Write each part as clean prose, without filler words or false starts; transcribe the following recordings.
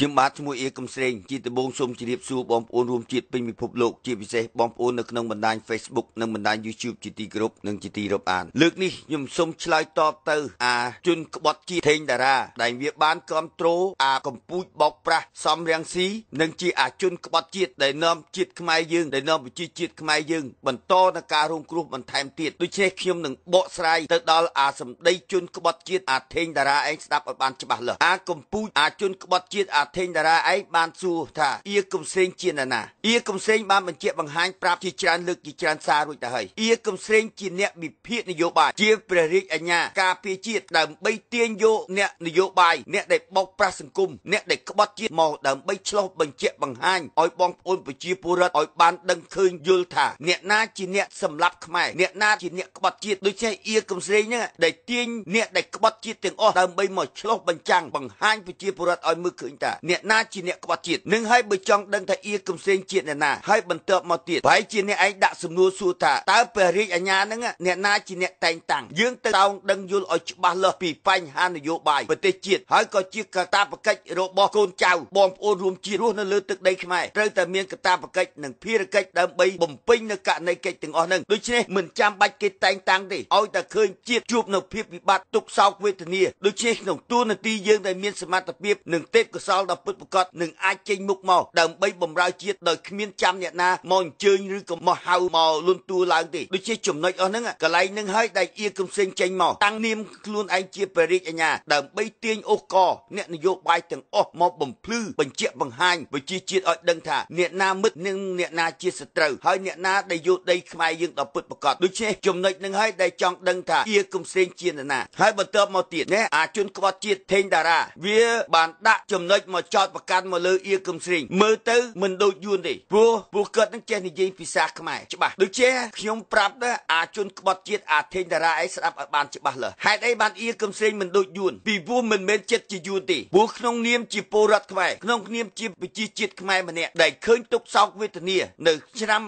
ខ្ញុំបាទឈ្មោះអៀកំស្រេងជាដំបូងសូមជម្រាបសួរបងប្អូនរួមជាតិពេញពិភពលោកជាពិសេសបងប្អូននៅក្នុងបណ្ដាញ Facebook និងបណ្ដាញ YouTube ជាទីគោរពនិងជាទីរាប់អានលើកនេះខ្ញុំសូមឆ្លើយតបទៅអាជនក្បត់ជាតិថេងតារាដែលវាបានគ្រប់គ្រងអាកម្ពូជបោកប្រាស់សំរាំងស៊ីនិងជាអាជនក្បត់ជាតិដែលនាំជាតិខ្មែរយើងដែលនាំប្រជាជាតិខ្មែរយើងបន្តនឹងការរងគ្រោះបន្ថែមទៀតដូច្នេះខ្ញុំនឹងបកស្រាយទៅដល់អាសម្ដីជនក្បត់ជាតិអាថេងតារាឯងស្ដាប់ឲ្យបានច្បាស់លាស់អាកម្ពូជអាជនក្បត់ជាតិអាថេងតារាឯងបានសួរថាអៀកំស្រេងជានរណាអៀកំស្រេងបានបញ្ជាក់បង្ហាញប្រាប់ជាច្រើនលើកជាច្រើនសាររួចទៅហើយអៀកំស្រេងជាអ្នកវិភាគនយោបាយជាព្រះរាជអាជ្ញាការពារជាតិដើម្បីទាញយកអ្នកនយោបាយអ្នកដែលបោកប្រាស់សង្គមអ្នកដែលក្បត់ជាតិមកដើម្បីឆ្លោះបញ្ជាក់បង្ហាញឲ្យបងប្អូនប្រជាពលរដ្ឋឲ្យបានដឹងឃើញយល់ថាអ្នកណាជាអ្នកសម្លាប់ខ្មែរអ្នកណាជាអ្នកក្បត់ជាតិដូច្នេះអៀកំស្រេងហ្នឹងដែលទាញអ្នកដែលក្បត់ជាតិទាំងអស់ដើម្បីមកឆ្លោះបញ្ចាំងបង្ហាញប្រជាពលរដ្ឋឲ្យមើលឃើញថាអ្នកណាជាអ្នកក្បត់ជាតិនឹងហើយបើចង់ដឹងថាអៀកំស្រេងជាតិអ្នកណាហើយបន្ទាប់មកទៀតប្រហែលជាអ្នកឯងដាក់សំណួរសួរថាតើព្រះរាជអាជ្ញាហ្នឹងអ្នកណាជាអ្នកតែងតាំងយើងទៅតោងដឹងយល់ឲ្យច្បាស់លាស់ពីបញ្ហានយោបាយប្រទេសជាតិហើយក៏ជាកាតព្វកិច្ចរបស់កូនចៅបងប្អូនរួមជាតិរស់នៅលើទឹកដីខ្មែរត្រូវតែមានកាតព្វកិច្ចនិងភារកិច្ចដើម្បីបំពេញនៅករណីកិច្ចទាំងអស់ហ្នឹងដូច្នេះមិនចាំបាច់គេតែងតាំងទេឲ្យតែឃើញជាតិជួបនៅភាពវិបត្តិទុក្ខសោកវេទនាដូច្នេះក្នុងតួនាទីយើងដែលមានសមត្ថភាពនិងទេពកោសល្យដ៏ពិតប្រាកដនឹងអាចចេញមុខមកដើម្បីបម្រើជាតិដោយគ្មានចាំអ្នកណាមកអញ្ជើញឬក៏មកហៅមកលន់តួឡើងទេដូចជាចំណុចអស់ហ្នឹងកន្លែងហ្នឹងហើយដែលអៀកំសែងចេញមកតាំងនាមខ្លួនឯងជាព្រះរាជអាជ្ញាដើម្បីទាញអូសកអ្នកនយោបាយទាំងអស់មកបំភ្លឺបញ្ជាក់បង្ហាញប្រជាជាតិឲ្យដឹងថាអ្នកណាមិត្តនិងអ្នកណាជាសត្រូវហើយអ្នកណាដែលយកដីខ្មែរយើងដ៏ពិតប្រាកដដូច្នេះចំណុចហ្នឹងហើយដែលចង់ដឹងថាអៀកំសែងជានរណាហើយបន្ទាប់មកទៀតណែអាជនក្បត់ជាតិថេងតារាវាបានដាក់ចំណុចមកចោតប្រកាន់មកលើអៀកំស្រេងមើលទៅមិនដូចយួនទេព្រោះគាត់នឹងចេះនិយាយភាសាខ្មែរច្បាស់ដូចជាខ្ញុំប្រាប់ដែរអាជនក្បត់ជាតិអាថេងតារាឯងស្ដាប់ឲ្យបានច្បាស់លាស់ហេតុអីបានអៀកំស្រេងមិនដូចយួនពីព្រោះមិនមែនចិត្តជាយួនទេព្រោះក្នុងនាមជាពលរដ្ឋខ្មែរក្នុងនាមជាប្រជាជាតិខ្មែរម្នាក់ដែលឃើញទុក្ខសោកវេទនានៅឆ្នាំ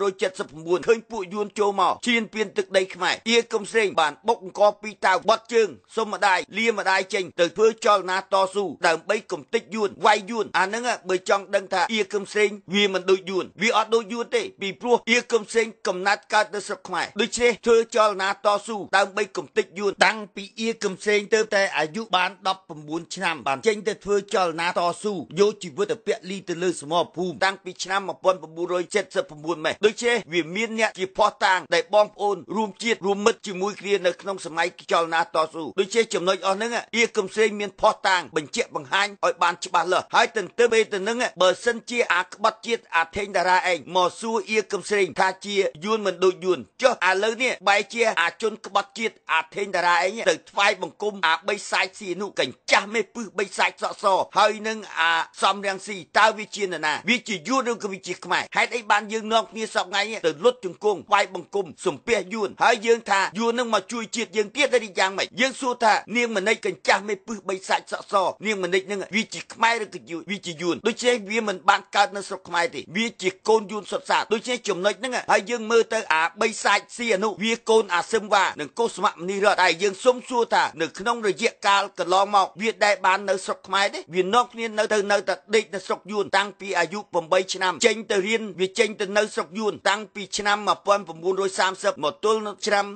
1979ឃើញពួកយួនចូលមកឈ្លានពានទឹកដីខ្មែរអៀកំស្រេងបានបុកអង្គពីតៅបត់ជើងសុំម្ដាយលាម្ដាយចេញទៅធ្វើចលនាតស៊ូដើម្បីកំទេចយួនវាយយួនអាហ្នឹងបើចង់ដឹងថាអៀកំស្រេងវាមិនដូចយួនវាអត់ដូចយួនទេពីព្រោះអៀកំស្រេងកំណត់កើតនៅស្រុកខ្មែរដូច្នេះធ្វើចលនាតស៊ូដើម្បីកំទេចយួនតាំងពីអៀកំស្រេងទៅតែអាយុបាន19ឆ្នាំបានចេញទៅធ្វើចលនាតស៊ូយកជីវិតទៅពលីទៅលើសមរភូមិតាំងពីឆ្នាំ1979ម៉េះដូច្នេះវាមានអ្នកជាភស្តុតាងដែលបងប្អូនរួមជាតិរួមមិត្តជាមួយគ្នានៅក្នុងសម័យចលនាតស៊ូដូច្នេះចំណុចអស់ហ្នឹងអៀកំស្រេងមានភស្តុតាងបញ្ជាក់បង្ហាញឲ្យបានច្បាស់លាស់ហើយទន្ទឹមពេលទៅនឹងបើសិនជាអាក្បត់ជាតិអាថេងតារាឯងមកសួរអៀកំស្រេងថាជាយួនមិនដូចយួនចុះឥឡូវនេះបែរជាអាជនក្បត់ជាតិអាថេងតារាឯងទៅថ្វាយបង្គំអាបីសាច់ស៊ីនោះកញ្ចាស់មេពឹសបីសាច់សក់សហើយនឹងអាសំរាំងស៊ីតើវាជានរណាវាជាយួនឬក៏វាជាខ្មែរហេតុអីបានយើងនាំគ្នាសពថ្ងៃទៅលុតជង្គង់ថ្វាយបង្គំសំពះយួនហើយយើងថាយួននឹងមកជួយជាតិយើងទៀតឬយ៉ាងម៉េចយើងសួរថានាងមនិចកញ្ចាស់មេពឹសបីសាច់សក់សនាងមនិចនឹងវាជាខ្មែរឬក៏វាជាយួនដូច្នេះវាមិនបានកើតនៅស្រុកខ្មែរទេវាជាកូនយួនសុទ្ធសាធដូច្នេះចំណុចហ្នឹងហើយយើងមើលទៅអាបីសាច់ស៊ីអនុវាកូនអាសឹមវ៉ានិងកុសមមនីរតតែយើងសុំសួរថានៅក្នុងរយៈកាលកន្លងមកវាដែលបាននៅស្រុកខ្មែរទេវានាំគ្នានៅទៅនៅតែដេកនៅស្រុកយួនតាំងពីអាយុ8ឆ្នាំចេញទៅរៀនវាចេញទៅនៅស្រុកយួនតាំងពីឆ្នាំ1930មកទល់នៅឆ្នាំ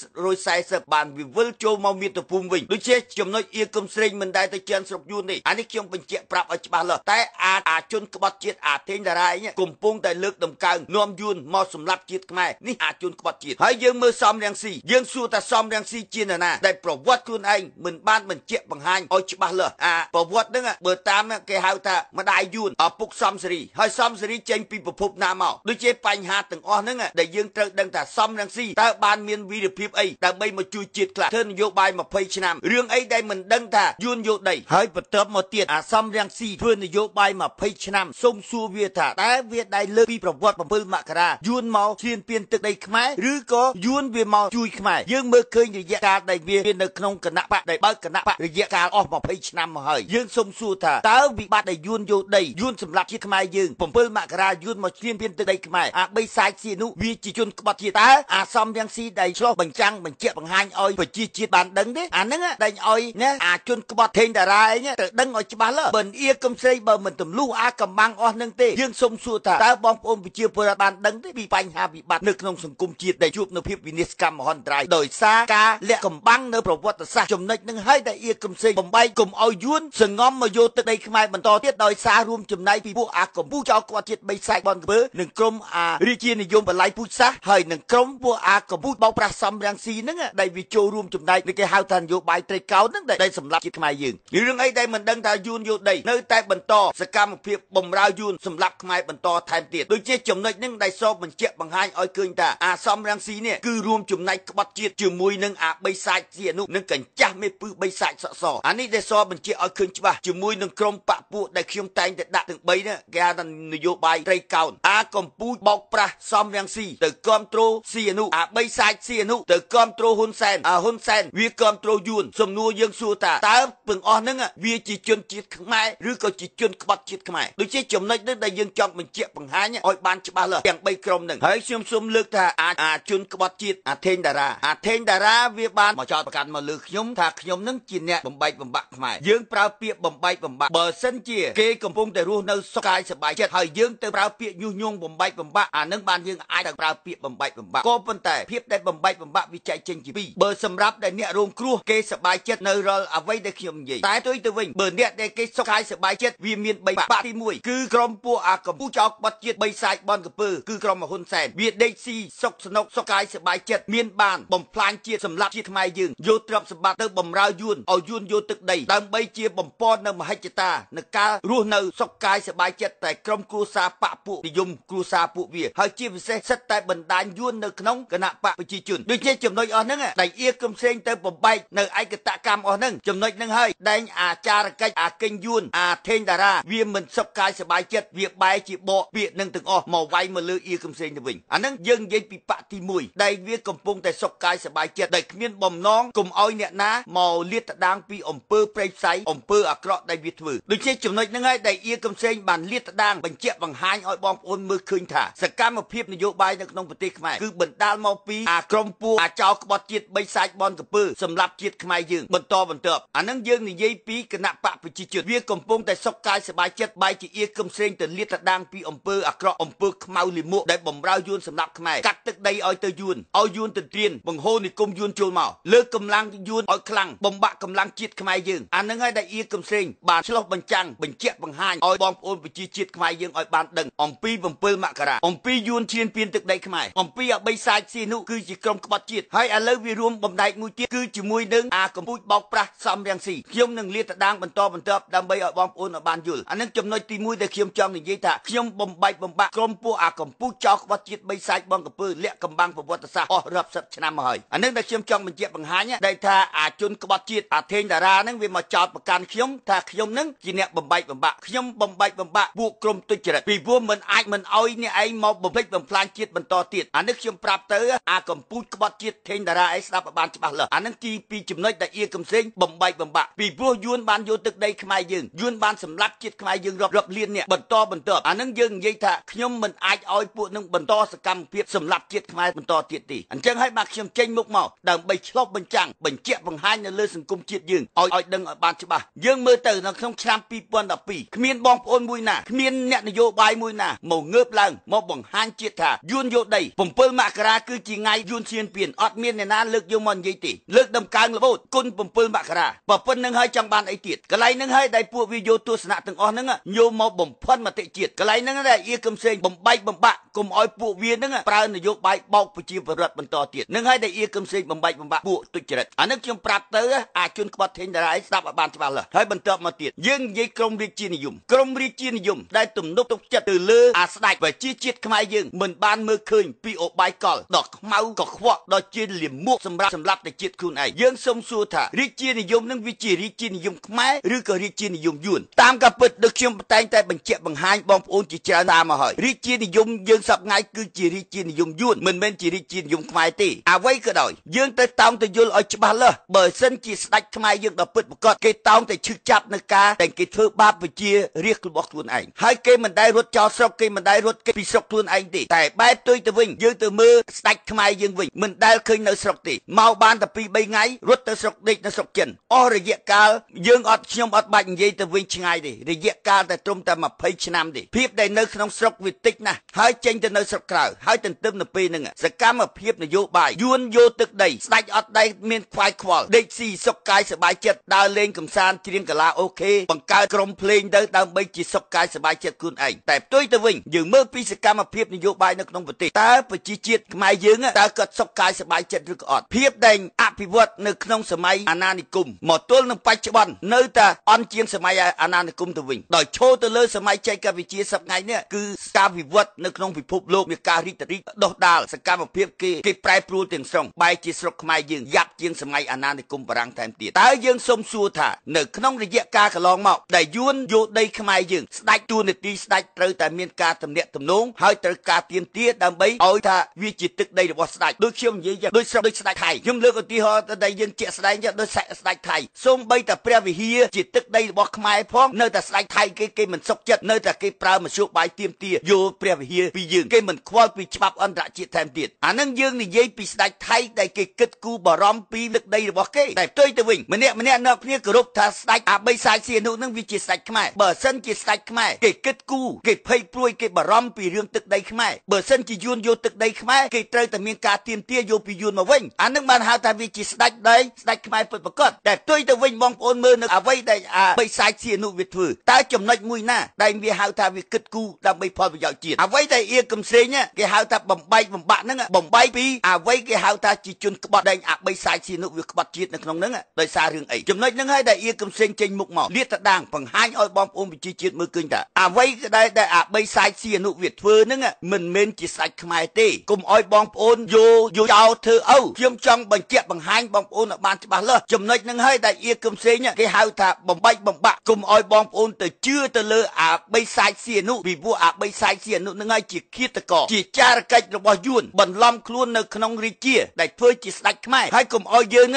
1940បានវាវិលចូលមកមាតុភូមិវិញដូច្នេះចំណុចអៀកំស្រេងមិនដែលទៅជឿនស្រុកយួនទេអានេះខ្ញុំបញ្ជាក់ប្រាប់ឲ្យច្បាស់លាស់តែអាជនក្បត់ជាតិអាថេងតារាឯងកំពុងតែលើកដំកើងនាំយួនមកសម្លាប់ជាតិខ្មែរនេះអាជនក្បត់ជាតិហើយយើងមើលសំរាំងស៊ីយើងសួរថាសំរាំងស៊ីជានរណាដែលប្រវត្តិខ្លួនឯងមិនបានបញ្ជាក់បង្ហាញឲ្យច្បាស់លាស់អាប្រវត្តិហ្នឹងបើតាមគេហៅថាម្ដាយយួនឪពុកសំសេរីហើយសំសេរីចេញពីប្រភពណាមកដូចជាបញ្ហាទាំងអស់ហ្នឹងដែលយើងត្រូវដឹងថាសំរាំងស៊ីតើបានមានវីរភាពអីដើម្បីមកជួយជាតិខ្លះធ្វើនយោបាយ20ឆ្នាំរឿងអីដែលមិនដឹងថាយួនយកដីហើយបន្ទាប់មកទៀតអាសំរាំងស៊ីធ្វើនយោបាយ20ឆ្នាំសូមសួរវាថាតើវាដែលលើកពីប្រវត្តិ7មករាយួនមកឈ្លានពានទឹកដីខ្មែរឬក៏យួនវាមកជួយខ្មែរយើងមើលឃើញរយៈកាលដែលវានៅក្នុងគណៈបកដែលបើកគណៈបករយៈកាលអស់20ឆ្នាំមកហើយយើងសូមសួរថាតើវិបត្តិដែលយួនយកដីយួនសម្រាប់ជាតិខ្មែរយើង7មករាយួនមកឈ្លានពានទឹកដីខ្មែរអាបីសាច់ស៊ីនោះវាជាជនក្បត់ជាតិតើអាសំរាំងស៊ីដែលឆ្លោះបញ្ចាំងបញ្ជាក់បង្ហាញឲ្យប្រជាជាតិបានដឹងទេអាហ្នឹងដែលឲ្យណាអាជនក្បត់ថេងតារាឯងទៅ ត្រូវដឹងឲ្យច្បាស់លាស់បើអៀកឹមស្រីបើមិនទម្លុះអាកំបាំងអស់នឹងទេយើងសូមសួរថាតើបងប្អូនប្រជាពលរដ្ឋបានដឹងទេពីបញ្ហាវិបត្តិនៅក្នុងសង្គមជាតិដែលជួបនៅភាពវិនាសកម្មមហន្តរាយដោយសារការលាក់កំបាំងនៅប្រវត្តិសាស្ត្រចំណុចនឹងហើយដែលអៀកឹមស្រីបំបែកកុំឲ្យយួនសងំមកយកទឹកដីខ្មែរបន្តទៀតដោយសាររួមចំណែកពីពួកអាកម្ពុជាចោលគាត់ជាតិបីសាច់បនកពើនិងក្រុមអារាជានិយមបល័យពូជសាសន៍ហើយនឹងក្រុមពួកអាកម្ពុជាបោកប្រាស់សំរាំងស៊ីហ្នឹងដែលវាចូលរួមចំណែកនឹងគេហៅថានយោបាយត្រីកោណហ្នឹងដែលសម្រាប់ជាតិខ្មែរយើងរឿងអីដែលមិនដឹងថាយួនយកដីនៅតែបន្តសកម្មភាពបំរើយួនសម្រាប់ខ្មែរបន្តថែមទៀតដូចជាចំណុចហ្នឹងដែលសបបញ្ជាក់បង្ហាញឲ្យឃើញថាអាសំរាំងស៊ីនេះគឺរួមចំណែកក្បត់ជាតិជាមួយនឹងអាបីសាច់ជាអនុនិងកញ្ចាស់មេពឹសបីសាច់សក់សអានេះដែលសបញ្ជាក់ឲ្យឃើញច្បាស់ជាមួយនឹងក្រុមបពពួកដែលខ្ញុំតែងតែដាក់ទាំង3នេះគេហៅថានយោបាយត្រីកោណអាកម្ពុជាបោកប្រាស់សំរាំងស៊ីទៅគ្រប់គ្រងស៊ីអនុអាបីសាច់ស៊ីអនុទៅគ្រប់គ្រងហ៊ុនសែនអាហ៊ុនសែនវាគ្រប់គ្រងយួនសំណួរយើងសួរថាតើពឹងអស់ហ្នឹងវាជាជនជាតិខ្មែរឬក៏ជាជនក្បត់ជាតិខ្មែរដូចជាចំណុចនេះដែលយើងចង់បញ្ជាក់បង្ហាញឲ្យបានច្បាស់លាស់ទាំង3ក្រុមហ្នឹងហើយខ្ញុំសូមលើកថាអាជនក្បត់ជាតិអាថេងតារាអាថេងតារាវាបានមកចោទប្រកាន់មកលើខ្ញុំថាខ្ញុំនឹងជាអ្នកបំបែកបំបាក់ខ្មែរយើងប្រើពាក្យបំបែកបំបាក់បើសិនជាគេកំពុងតែរស់នៅសុខកាយសប្បាយចិត្តហើយយើងទៅប្រើពាក្យញុះញង់បំបែកបំបាក់អានឹងបានយើងអាចទៅប្រើពាក្យបំបែកបំបាក់ក៏ប៉ុន្តែភាពដែលបំបែកបំបាក់វាចែកចេញជាពីរបើសម្រាប់ដែលអ្នករងគ្រោះគេសប្បាយចិត្តនៅរាល់អ្វីដែលខ្ញុំនិយាយតែទុយទៅវិញបើអ្នកដែលគេសុខកាយសប្បាយចិត្តវាមាន3បាក់ទី1គឺក្រុមពួកអាកម្ពុជាចោលបាត់ជាតិបីសាច់បនកពើគឺក្រុមហ៊ុនសែនវាដេកស៊ីសុខសនុកសុខកាយសប្បាយចិត្តមានបានបំផ្លាញជាតិសម្លាប់ជាតិខ្មែរយើងយកទ្រព្យសម្បត្តិទៅបំរើយួនឲ្យយួនយកទឹកដីដើម្បីជាបំពន់នៅមហិច្ឆតានៅការរស់នៅសុខកាយសប្បាយចិត្តតែក្រុមគ្រួសារបពពួកនិយមគ្រួសារពួកវាហើយជាពិសេសសិតតែបណ្ដាញយួននៅក្នុងគណៈបកប្រជាជនដូចជាចំណុចអស់ហ្នឹងដែលអៀកឹមផ្សេងទៅបំបែកនៅឯកតកម្មអស់ហ្នឹងចំណុចហ្នឹងហើយដែងអាចារកិច្ចអាកិញយួនអាថេងតារាវាមិនសុខកាយសប្បាយចិត្តវាបែរជាបកពាក្យនឹងទាំងអស់មកវាយមកលើអៀកឹមផ្សេងទៅវិញអាហ្នឹងយើងនិយាយពីបកទី1ដែលវាកំពុងតែសុខកាយសប្បាយចិត្តដែលគ្មានបំណងកុំឲ្យអ្នកណាមកលាតត្រដាងពីអំពើព្រៃផ្សៃអំពើអាក្រក់ដែលវាធ្វើដូចជាចំណុចហ្នឹងហើយដែលអៀកឹមផ្សេងបានលាតត្រដាងបញ្ជាក់បង្ហាញឲ្យបងប្អូនមើលឃើញថាសកម្មភាពនយោបាយនៅក្នុងប្រទេសខ្មែរគឺបណ្ដាលមកពីអាក្រុមពួកអាចោលក្បត់ជាតិបីសាច់បនកពើសម្រាប់ជាតិខ្មែរយើងបន្តបន្ទាប់អាហ្នឹងយើងនិយាយពីគណៈបកប្រជាជនវាកំពុងតែសុខកាយសប្បាយចិត្តបែរជាអៀកឹមផ្សេងទៅលាតត្រដាងពីអំពើអាក្រក់អំពើខ្មៅលិមួកដែលបំរើយួនសម្រាប់ខ្មែរកាត់ទឹកដីឲ្យទៅយួនឲ្យយួនទន្ទ្រានបង្ហូរនិគមយួនចូលមកលើកកម្លាំងយួនឲ្យខ្លាំងបំបាក់កម្លាំងជាតិខ្មែរយើងអាហ្នឹងហើយដែលអៀកឹមផ្សេងបានឆ្លុះបញ្ចាំងបញ្ជាក់បង្ហាញឲ្យបងប្អូនប្រជាជាតិខ្មែរយើងឲ្យបានដឹងអំពី7មករាអំពីយួនឈ្លានពានទឹកដីខ្មែរអំពីអបីសាច់ស៊ីនោះគឺជាក្រុមក្បត់ជាតិហើយឥឡូវវារួមបំដែកមួយទៀតគឺជាមួយនឹងអាកម្ពុជាបោកប្រាស់សំរាំងស៊ីខ្ញុំនឹងលាតត្រដាងបន្តបន្ទាប់ដើម្បីឲ្យបងប្អូនឲ្យបានយល់អានឹងចំណុចទី1ដែលខ្ញុំចង់និយាយថាខ្ញុំបំបែកបំបាក់ក្រុមពួកអាកម្ពុជាចោលក្បត់ជាតិបីសាច់បងកពើលាក់កំបាំងប្រវត្តិសាស្ត្រអស់រាប់សិបឆ្នាំមកហើយអានឹងដែលខ្ញុំចង់បញ្ជាក់បង្ហាញដែលថាអាជនក្បត់ជាតិអាថេងតារានឹងវាមកចោទប្រកាន់ខ្ញុំថាខ្ញុំនឹងជាអ្នកបំបែកបំបាក់ខ្ញុំបំបែកបំបាក់ពួកក្រុមទុច្ចរិតពីព្រោះមិនអាចមិនអោយអ្នកឯងមកបំផ្លិចបំផ្លាញជាតិបន្តទៀតអានេះខ្ញុំប្រាប់ទៅអាកម្ពុជាក្បត់ជាតិថេងតារាឯងស្ដាប់ឲ្យបានច្បាស់លាស់អានឹងទីពីចំណុចដែលអៀកំសេងបំបែកបំបាក់ពីព្រោះយួនបានយកទឹកដីខ្មែរយើងយួនបានសម្លាប់ជាតិខ្មែរយើងរាប់រាប់លានអ្នកបន្តបន្ទាប់អានឹងយើងនិយាយថាខ្ញុំមិនអាចឲ្យពួកនឹងបន្តសកម្មភាពសម្លាប់ជាតិខ្មែរបន្តទៀតទេអញ្ចឹងហើយបាទខ្ញុំចេញមុខមកដើម្បីឆ្លុះបញ្ចាំងបញ្ជាក់បង្ហាញនៅលើសង្គមជាតិយើងឲ្យដឹងឲ្យបានច្បាស់យើងមើលទៅនៅក្នុងឆ្នាំ2012គ្មានបងប្អូនមួយណាគ្មានអ្នកនយោបាយមួយណាមកងើបឡើងមកបង្ហាញជាតិថាយួនយកដី7មករាគឺជាថ្ងៃយួនឈ្លានពានអត់មានអ្នកណាលើកយកមកនិយាយទេលើកដំកើងរបូតគុណ7មករាបើប៉ុណ្្នឹងហើយចង់បានអីទៀតកន្លែងហ្នឹងហើយដែលពួកវាយកទស្សនៈទាំងអស់ហ្នឹងយកមកបំផិនមតិជាតិកន្លែងហ្នឹងដែលអៀកឹមផ្សេងបំបែកបំបាក់កុំឲ្យពួកវាហ្នឹងប្រើនយោបាយបោកប្រជាពលរដ្ឋបន្តទៀតនឹងហើយដែលអៀកឹមផ្សេងបំបែកបំបាក់ពួកទុច្ចរិតអានេះខ្ញុំប្រាប់ទៅអាជនក្បត់ថេងតារាឯងស្ដាប់ឲ្យបានច្បាស់លាស់ហើយបន្តមកទៀតយើងនិយាយក្រុមរាជានិយមក្រុមរាជានិយមដែលទំនុកទុកចិត្តទៅលើអាស្ដេចប្រជាជាតិខ្មែរយើងមិនបានមើលឃើញពីឧបាយកលដ៏ខ្មៅកខ្វក់ដ៏ជាលាមកសម្រាប់សម្លាប់តែជាតិខ្លួនឯងយើងសូមសួរថារាជានិយមនឹងវាជារាជានិយមខ្មែរឬក៏រាជានិយមយួនតាមការពិតដូចខ្ញុំតែងតែបញ្ជាក់បង្ហាញបងប្អូនជាច្រើនតាមមកហើយរាជានិយមយើងសប្ងាយគឺជារាជានិយមយួនមិនមែនជារាជានិយមខ្មែរទេអ្វីក៏ដោយយើងត្រូវតោងទៅយល់ឲ្យច្បាស់លាស់បើសិនជាស្ដេចខ្មែរយើងដ៏ពិតប្រាកដគេតោងតែឈឺចាប់នៅការតែគេធ្វើបាបប្រជារាស្ត្ររបស់ខ្លួនឯងហើយគេមិនដែលរត់ចោលស្រុកគេមិនដែលរត់គេពីស្រុកខ្លួនឯងទេតែបែបទុយទៅវិញយើងទៅមើលស្ដេចខ្មែរយើងវិញមិនដែលឃើញនៅស្រុកទេមកបានតែ2 3ថ្ងៃរត់ទៅស្រុកដេកនៅស្រុកចិនអស់រយៈកាលយើងអត់ ត់ខ្ញុំអត់បាច់និយាយទៅវិញឆ្ងាយទេរយៈកាលតែត្រឹមតែ20ឆ្នាំទេភាពដែលនៅក្នុងស្រុកវាតិចណាស់ហើយចេញទៅនៅស្រុកក្រៅហើយទន្ទឹមនៅពេលហ្នឹងសកម្មភាពនយោបាយយួនយកទឹកដីស្ដេចអត់ដីមានខ្វាយខ្វល់ដេកស៊ីសុខកាយសប្បាយចិត្តដើរលេងកំសាន្តច្រៀងកាឡាអូខេបង្កើតក្រុមភ្លេងទៅដើម្បីជាសុខកាយសប្បាយចិត្តខ្លួនឯងតែផ្ទុយទៅវិញយើងមើលពីសកម្មភាពនយោបាយនៅក្នុងប្រទេសតើប្រជាជាតិខ្មែរយើងតើគាត់សុខកាយសប្បាយចិត្តឬក៏អត់ភាពដែលអភិវឌ្ឍនៅក្នុងសម័យអាណានិគមមកទល់នឹងបច្ចុប្បន្ននៅតែអន់ជាងសម័យអាណានិគមទៅវិញដោយឈរទៅលើសម័យចែកវិជាសប្តាហ៍នេះគឺការវិវត្តនៅក្នុងពិភពលោកមានការរីករាយដុះដាលសកម្មភាពគេប្រែប្រួលទាំងស្រុងបែរជាស្រុកខ្មែរយើងយ៉ាប់ជាងសម័យអាណានិគមបារាំងថែមទៀតតើយើងសូមសួរថានៅក្នុងរយៈកាលកន្លងមកដែលយួនយកដីខ្មែរយើងស្ដេចទួនាទីស្ដេចត្រូវតែមានការទំនាក់ទំនងហើយត្រូវការទាមទារដើម្បីឲ្យថាវាជាទឹកដីរបស់ស្ដេចដូចខ្ញុំនិយាយដូចស្រុកដូចស្ដេចថៃខ្ញុំលើកឧទាហរណ៍ដែលយើងជាក់ស្ដែងដូចស្ដេចថៃសូម្បីតែព្រះវិហារជាទឹកដីរបស់ខ្មែរផងនៅតែស្ដេចថៃគេមិនសុខចិត្តនៅតែគេប្រើមធ្យោបាយទាមទារយកព្រះវិហារពីយើងគេមិនខ្វល់ពីច្បាប់អន្តរជាតិថែមទៀតអានឹងយើងនិយាយពីស្ដេចថៃដែលគេគិតគូរបារម្ភពីទឹកដីរបស់គេតែផ្ទុយទៅវិញម្នាក់ម្នាក់នៅគ្នាគោរពថាស្ដេចអាបីសាយសៀនុនឹងវាជាស្ដេចខ្មែរបើសិនជាស្ដេចខ្មែរគេគិតគូរគេភ័យព្រួយគេបារម្ភពីរឿងទឹកដីខ្មែរបើសិនជាយួនយកទឹកដីខ្មែរគេត្រូវតែមានការទាមទារយកពីយួនមកវិញអានឹងបានហៅថាវាជាស្ដេចដីស្ដេចខ្មែរពិតប្រាកដតែផ្ទុយទៅវិញបងប្អូនមើលនៅអ្វីដែលអាបីសាយសៀនុវាធ្វើតើចំណុចមួយណាដែលវាហៅថាវាគិតគូរដើម្បីផលប្រយោជន៍ជាតិអ្វីដែលអៀកំស្រេងគេហៅថាបំបែកបំបាក់ហ្នឹងបំបែកពីអ្វីគេហៅថាជាជនក្បត់ដែលអាបីសាយសៀនុវាក្បត់ជាតិនៅក្នុងហ្នឹងដោយសាររឿងអីចំណុចហ្នឹងហើយដែលអៀកំស្រេងចេញមុខមកលាតត្រដាងបង្ហាញឲ្យបងប្អូនប្រជាជាតិមើលឃើញថាអ្វីដែលអាបីសាយសៀនុវាធ្វើហ្នឹងមិនមែនជាស្ដេចខ្មែរទេកុំឲ្យបងប្អូនយកចោលធ្វើឪខ្ញុំចង់បញ្ជាក់បង្ហាញបងប្អូនឲ្យបានច្បាស់លាស់ចំណុចហ្នឹងហើយដែលអៀកំស្រេងគេហៅថាបំបែកបំបាក់កុំឲ្យបងប្អូនទៅជឿទៅលើអាបីសាយសៀនុពីព្រោះអាបីសាយសៀនុហ្នឹងហើយជាឃាតករជាចារកិច្ចរបស់យួនបន្លំខ្លួននៅក្នុងរាជាដែលធ្វើជាស្ដេចខ្មែរហើយកុំឲ្យយើ